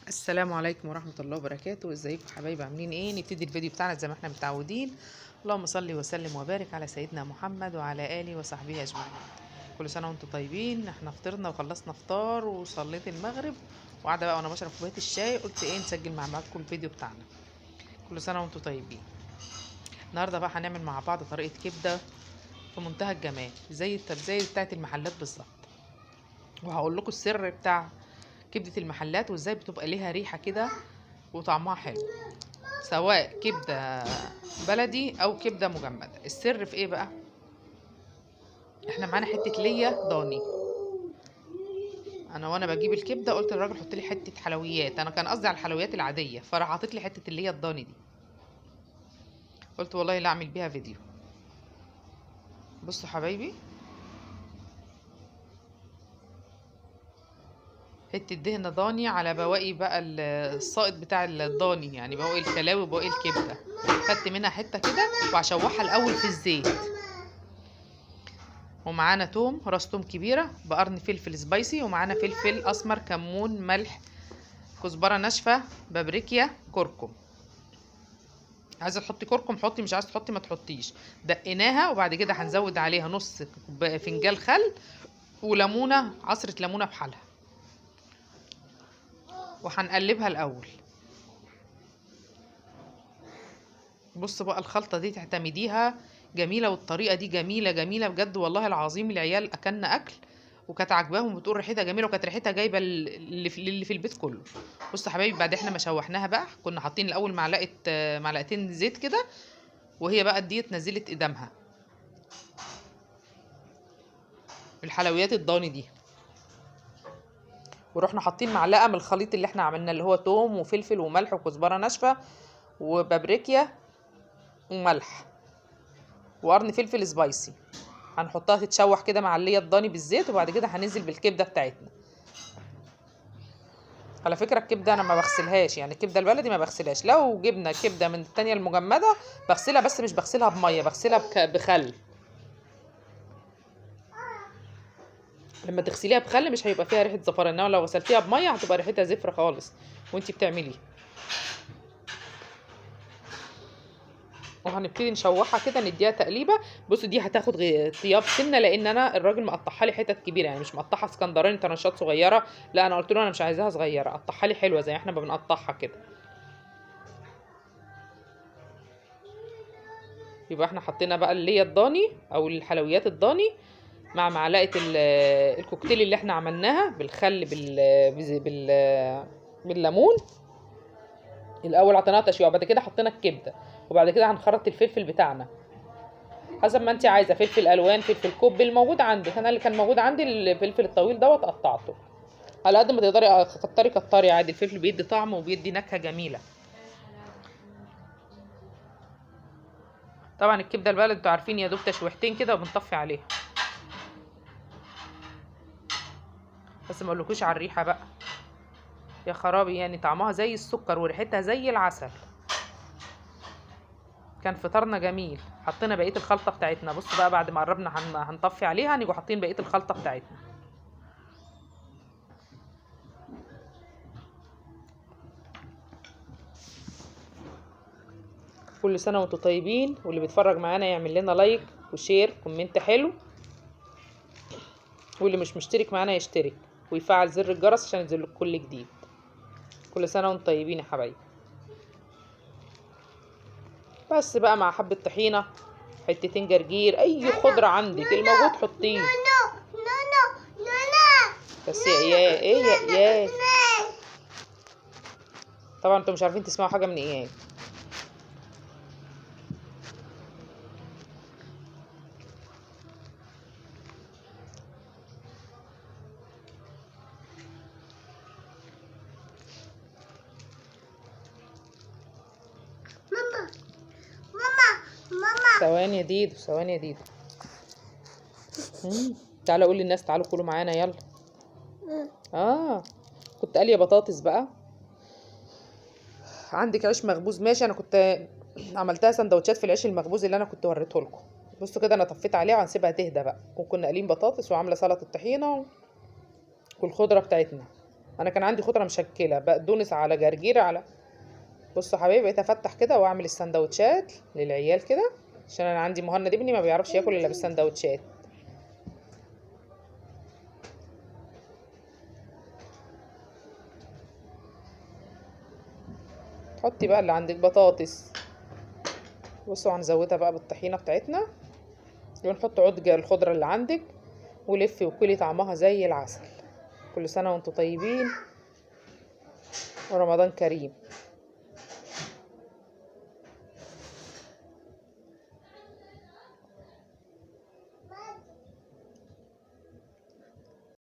السلام عليكم ورحمة الله وبركاته. ازيكم حبايبي، عاملين ايه؟ نبتدي الفيديو بتاعنا زي ما احنا متعودين. اللهم صل وسلم وبارك على سيدنا محمد وعلى آله وصحبه أجمعين. كل سنة وانتم طيبين. احنا فطرنا وخلصنا فطار وصليت المغرب وقاعدة بقى وانا بشرب كوباية الشاي، قلت ايه نسجل مع بعضكم الفيديو بتاعنا. كل سنة وانتم طيبين. النهارده بقى هنعمل مع بعض طريقة كبدة في منتهى الجمال، زي بتاعة المحلات بالظبط. وهقول لكم السر بتاع كبدة المحلات وازاي بتبقى ليها ريحة كده وطعمها حلو، سواء كبدة بلدي او كبدة مجمدة. السر في ايه بقى؟ احنا معانا حتة ليا ضاني. انا وانا بجيب الكبدة قلت للراجل حط لي حتة حلويات، انا كان قصدي على الحلويات العادية، فراح حاطط لي حتة اللي هي الضاني دي. قلت والله لا اعمل بيها فيديو. بصوا حبايبي، حتة دهنه ضاني على بواقي بقى السائط بتاع الضاني، يعني بواقي الكلاوي وبواقي الكبده. خدت منها حتة كده وهشوحها الاول في الزيت. ومعانا توم، راس توم كبيرة، بقرن فلفل سبايسي، ومعانا فلفل اسمر، كمون، ملح، كزبره ناشفة، بابريكا، كركم. عايزه تحطي كركم حطي، مش عايزه تحطي ما تحطيش. دقيناها وبعد كده هنزود عليها نص فنجان خل وليمونه، عصره ليمونه بحالها، وهنقلبها الاول. بصوا بقى الخلطة دي تعتمديها جميلة، والطريقة دي جميلة جميلة بجد والله العظيم. العيال اكلنا اكل وكانت عاجباهم وبتقول ريحتها جميلة، وكانت ريحتها جايبه اللي في البيت كله. بصوا حبايبي، بعد احنا ما شوحناها بقى كنا حاطين الاول معلقتين زيت كده، وهي بقى ديت نزلت قدامها الحلويات الضاني دي. ورحنا حاطين معلقه من الخليط اللي احنا عملناه، اللي هو توم وفلفل وملح وكزبره ناشفة وبابريكا وملح وقرن فلفل سبايسي. هنحطها تتشوح كده مع اللي الضاني بالزيت، وبعد كده هننزل بالكبده بتاعتنا. على فكرة الكبده انا ما بغسلهاش، يعني الكبده البلدي ما بغسلهاش. لو جبنا كبده من التانية المجمده بغسلها، بس مش بغسلها بميه، بغسلها بخل. لما تغسليها بخل مش هيبقى فيها ريحه زفره، انما لو غسلتيها بميه هتبقى ريحتها زفره خالص وانتي بتعمليها. وهنبتدي نشوحها كده، نديها تقليبه. بصوا دي هتاخد طياب سنة، لان انا الراجل مقطعها لي حتت كبيرة، يعني مش مقطعها اسكندراني طرنشات صغيرة، لا انا قلت له انا مش عايزاها صغيرة، قطعها لي حلوة زي احنا ما بنقطعها كده. يبقى احنا حطينا بقى اللي هي الضاني او الحلويات الضاني مع معلقه الكوكتيل اللي احنا عملناها بالخل بالليمون. الاول عطيناها تشويح، وبعد كده حطينا الكبده، وبعد كده هنخرط الفلفل بتاعنا حسب ما انت عايزه، فلفل الوان، فلفل كوب، الموجود عندك. انا اللي كان موجود عندي الفلفل الطويل دوت قطعته على قد ما تقدري، كتري كتري عادي، الفلفل بيدي طعم وبيدي نكهة جميلة. طبعا الكبده البلد انتوا عارفين يا دوب تشويحتين كده وبنطفي عليها، بس ما اقولكوش على الريحة بقى يا خرابي، يعني طعمها زي السكر وريحتها زي العسل. كان فطارنا جميل. حطينا بقية الخلطة بتاعتنا. بصوا بقى بعد ما قربنا هنطفي عليها، هنيجوا حاطين بقية الخلطة بتاعتنا. كل سنة وانتم طيبين، واللي بيتفرج معانا يعمل لنا like و share comment حلو، واللي مش مشترك معانا يشترك ويفعل زر الجرس عشان ينزل لكم كل جديد. كل سنة وانتم طيبين يا حبايبي. بس بقى مع حبه طحينه، حتتين جرجير، اي خضرة عندك الموجود حطيه. بس يا اياه، ايه يا اياه؟ طبعا انتوا مش عارفين تسمعوا حاجة من اياه. ثواني يا ديدو، ثواني يا ديدو. تعالوا قول للناس تعالوا كلوا معانا يلا. كنت قاليه بطاطس بقى، عندك عيش مخبوز ماشي، انا كنت عملتها سندوتشات في العيش المخبوز اللي انا كنت وريته لكم. بصوا كده انا طفيت عليها وهنسيبها تهدى بقى. وكنا قالين بطاطس وعامله سلطة الطحينه والخضره بتاعتنا. انا كان عندي خضرة مشكلة، بقدونس على جرجير على. بصوا يا حبايبي بقيت افتح كده واعمل السندوتشات للعيال كده، عشان انا عندي مهند ابني ما بيعرفش ياكل الا بالسندوتشات. حطي بقى اللي عندك بطاطس. بصوا هنزودها بقى بالطحينه بتاعتنا، ونحط عود الخضرة اللي عندك، ولفي وكلي طعمها زي العسل. كل سنة وانتم طيبين ورمضان كريم.